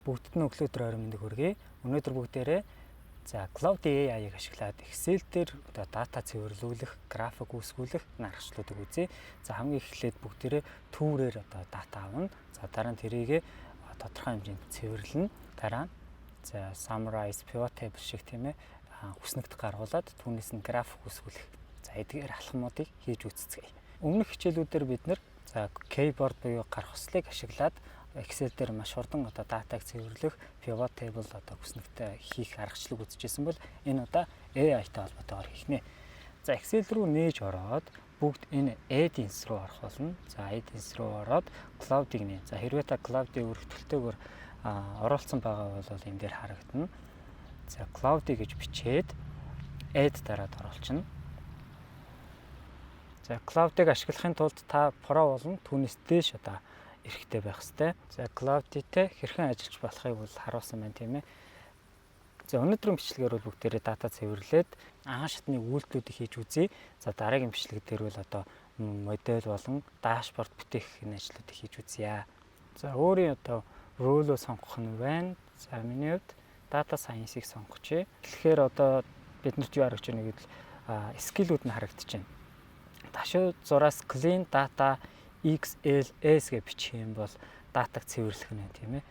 Бүгдэд нь өглөө өдөр орой мэндийг хүргэе. Өнөөдөр бүгдээрээ за Claude AI-ыг ашиглаад Excel дээр одоо дата цэвэрлүүлэх, график үүсгүүлэх аргачлалуудыг үзье. За, хамгийн эхлээд бүгдээрээ түүрээр одоо дата авна. За, дараа нь тэрийг тодорхой хэмжээнд цэвэрлэнэ. Дараа нь за summarize, pivot table шиг, тийм ээ, хүснэгт гаргуулад түүнээс нь график үүсгүүлэх. За, эдгээр алхмуудыг хийж үзцгээе. Өмнөх хичээлүүдээр бид нар за keyboard буюу гар хослыг ашиглаад Excel дээр маш хурдан одоо датаг цэвэрлэх, pivot table одоо хүснэгтээ хийх аргачлалыг үзчихсэн бол энэ удаа AI-тай холбоотойгоор хийх нэ. За, Excel рүү нээж ороод бүгд энэ add-ins руу орох болно. За, add-ins руу ороод Claude-ыг нэ. За, хэрвээ та Claude-ийн өргөтгөлтэйгээр оруулсан байгаа бол энэ дээр харагдана. За, Claude гэж бичээд add дараад оруулчихна. За, Claude-ыг ашиглахын тулд та Pro болон түүнээс дээш одоо эрхтэй байх хэвээр. За, Claude-тэй хэрхэн ажиллаж болохыг бол харуулсан байна, тийм ээ. За, өнөөдрийн бичлэгээр бол бүгдээрээ дата цэвэрлээд анхан шатны үйлдэлүүдийг хийж үзье. За, дараагийн бичлэг дээр бол одоо модель болон dashboard бүтээх энэ ажлуудыг хийж үзье. За, өөрийн одоо role-оо сонгох нь байна. За, миний хувьд data science-ыг сонгочихъя. Тэгэхээр одоо биднэрт юу харагдаж байна гэвэл skill-үүд нь харагдаж байна. Ташуу зураас clean data XLS гэж бичих юм бол датаг цэвэрлэх нь, тийм ээ.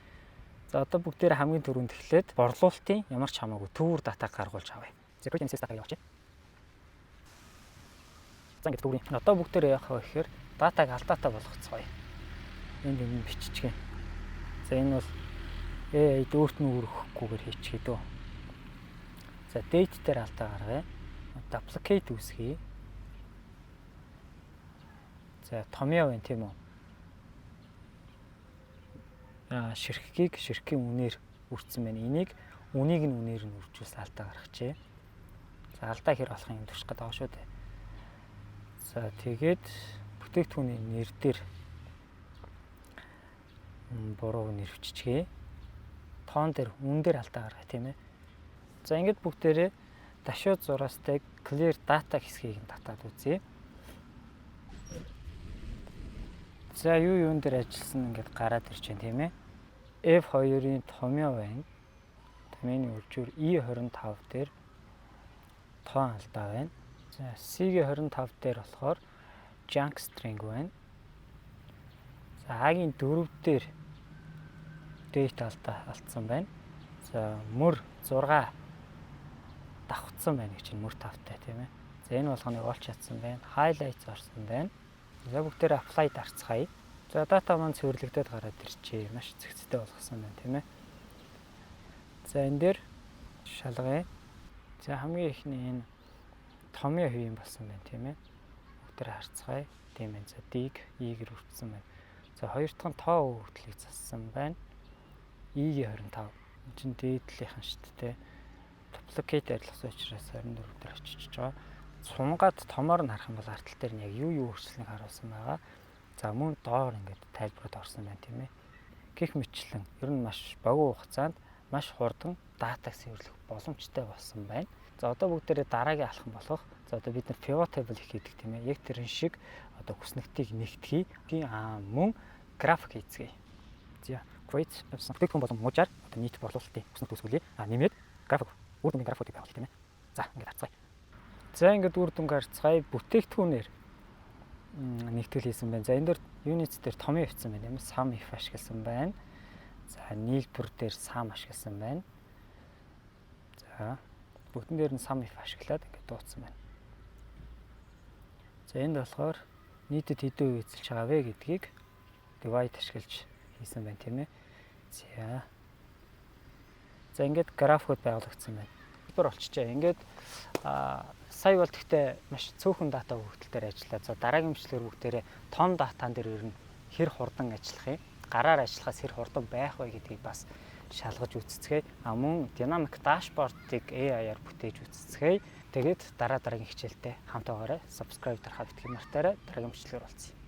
За, одоо бүгдээр хамгийн түрүүнд эхлээд борлуулалтын ямар ч хамаагүй төвөр датаг гаргуулж авъя. За, create MCS датаг явуулчих. За, ингээд төврийн. Одоо бүгдээр яах вэ гэхээр датаг алдаатай болгоцгоё. Энд юм биччихье. За, энэ бол AI өөрт нь өргөхгүйгээр хийчихье дөө. За, date дээр алдаа гаргая. Duplicate үүсгэе. За, томьёо байна, тийм үү? Аа, ширхгийг ширхгийн үнээр үрцэн байна. Энийг үнийг нь үнээр нь үржүүлсэн алдаа гаргачээ. За, алдаа хэр болох юм турших гэдэг байгаа шүү дээ. За, тэгээд бүтээгдэхүүний нэр дээр буруу нэр биччихье. Тоон дээр, үн дээр алдаа гаргая, тийм ээ. За, ингээд бүгдээрээ ташуу зураастай clear data хэсгийг нь татаад үзье. За, юу юун дээр ажилласан ингээд гараад ирж байна, тийм ээ. F2-ын томьёо байна. Томьёоны үржүүр E25 дээр тоон алдаа байна. За, C-гийн 25 дээр болохоор junk string байна. За, A-гийн 4 дээр date алдаа алдсан байна. За, мөр 6 давхцсан байна гэж чинь мөр 5-тай, тийм ээ. За, энэ болгоныг олж чадсан байна. Highlights орсон байна. За, бүгдээр apply дарцгаая. За, дата маань цэвэрлэгдээд гараад ирчээ. Маш зэгцтэй болгосон байна, тийм ээ. За, энэ дээр шалгая. За, хамгийн эхний энэ томьёо хэвийн болсон байна, тийм ээ. Бүгдээр харцгаая. Тийм ээ. За, D-г E-гээр өртсөн байна. За, хоёр дахь нь тоо өгөгдлийг зассан байна. E-гийн 25. Энэ чинь дээдлийнхэн шүү дээ. Duplicate арилгасан учраас 24 дээр очиж байгаа. Сунгаад томоор нь харах юм бол артал дээр нь яг юу юу өөрчлөлтийг харуулсан байгаа. За, мөн доор ингээд тайлбарууд орсон байна, тийм ээ. Гэх мэтчлэн ер нь маш богино хугацаанд маш хурдан датаг цэвэрлэх боломжтой болсон байна. За, одоо бүгдээрээ дараагийн алхам болох. За, одоо бид нар pivot table их хийдэг, тийм ээ. Яг тэрэн шиг одоо хүснэгтийг нэгтгэе. Аа, мөн график хийцгээе. За, create бүтээгдэхүүн болон мужаар одоо нийт борлуулалтын хүснэгт үүсгүүлье. А нэмээд график, үр дүнгийн графикуудыг байгуулъя, тийм ээ. За, ингээд харцгаая. За, ингээд үр дүнг харцгаая. Бүтээгдэхүүнээр нэгтгэл хийсэн байна. За, энэ дээр units дээр томьёо авсан байна. Ямар sum if ашигласан байна. За, нийлбэр дээр sum ашигласан байна. За, бүгдэн дээр нь sum if ашиглаад ингээд дуудсан байна. За, энд болохоор нийтэд хэдэн хувь эзэлж байгаа вэ гэдгийг divide ашиглаж хийсэн байна, тийм ээ. За. За, ингээд графикууд байгуулагдсан байна. Хэлбэр болчихжээ. Ингээд сая бол гэхдээ маш цөөхөн дата өгөгдөл дээр ажиллаа. За, дараагийн бичлэгээр бүгдээрээ том датан дээр ер нь хэр хурдан ажиллах юм, гараар ажиллахаас хэр хурдан байх вэ гэдгийг бас шалгаж үзцгээе. А мөн dynamic dashboard-ыг AI-аар бүтээж үзцгээе. Тэгээд дараа дараагийн хичээлдээ хамт байгаарай. Subscribe дарахаа битгий мартаарай. Дараагийн бичлэгээр уулзъя.